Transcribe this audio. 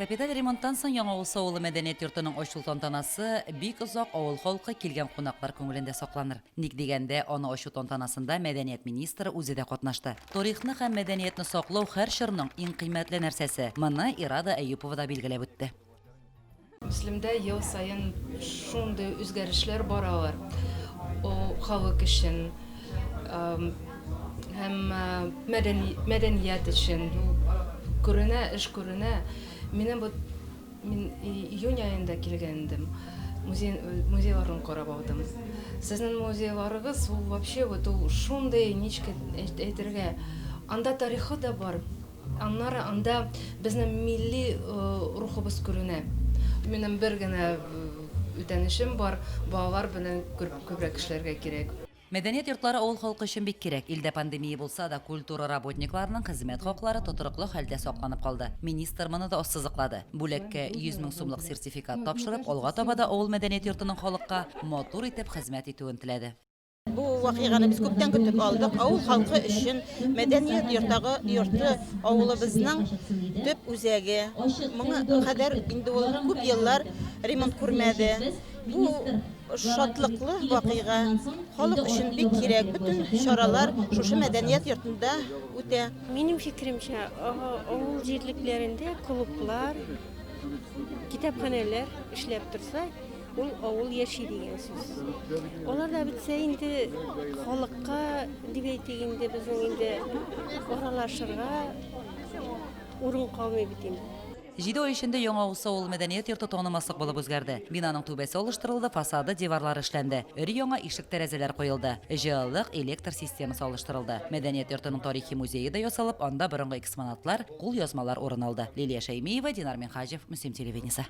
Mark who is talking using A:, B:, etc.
A: Капиталь ремонттан соң Яңа Усы авылы мәдәният йортының ачылу тантанасы бик озак авыл халкы, килгән кунаклар күңелендә сакланыр. Ник дигәндә, аны ачу тантанасында мәдәният министры үзе дә катнашты. Тарихны һәм мәдәниятне саклау һәр чорның иң кыйммәтле нәрсәсе. Моны Ирада Әюпова да билгеләп үтте.
B: Мөслимдә ел саен шундый үзгәрешләр баралар. Ул халык өчен һәм мәдәният өчен күренә, эш күренә. Минем бу мин июнь аенда килгән идем. Музей музейларын карап алдым. Сезнең музейларыгыз ул вообще вот ул шундый ничек әйтергә. Анда тарихы да бар. Аннары анда безнең милли рухыбыз күренә. Минем бер генә үтенечем бар, балалар белән күбрәк эшләргә кирәк.
A: Мәдәният йортлары авыл халкы өчен бик кирәк. Илдә пандемия булса да, культура работникларының хезмәт хаклары тотрыклы хәлдә сакланып калды. Министр моны да ассызыклады. Бүләккә 100 мең сумлык сертификат тапшырып, алга таба да авыл мәдәният йортының халыкка матур итеп хезмәт итүен теләде.
C: Бу вакыйганы без күптән көтеп алдык. Авыл халкы өчен мәдәният йортагы йорты авылыбызның төп үзәге. Моңа кадәр инде ул күп еллар ремонт күрмәде. Бу шатлыклы вакыйга. Халык өчен бик кирәк. Бөтен чаралар шушы мәдәният йортында үтә.
D: Минем фикеремчә, авыл җирлекләрендә клублар, китапханәләр эшләп торса, Ул авыл яши дигән сүз. Алар да бетсә инде халыкка дип әйтик инде безнең инде аралашырга урын калмый бит инде.
A: Җиде ай эчендә Яңа Усы авыл мәдәният йорты танымаслык булып үзгәрде. Бинаның түбәсе алыштырылды, фасады, диварлары эшләнде. Өр-яңа ишек-тәрәзәләр куелды. Җылылык, электр системасы алыштырылды. Мәдәният йортының тарихи музее да ясалып, анда борынгы экспонатлар, кулъязмалар урын алды. Лилия Шәймиева, Динар Минһаҗев, Мөслим телевидениесе.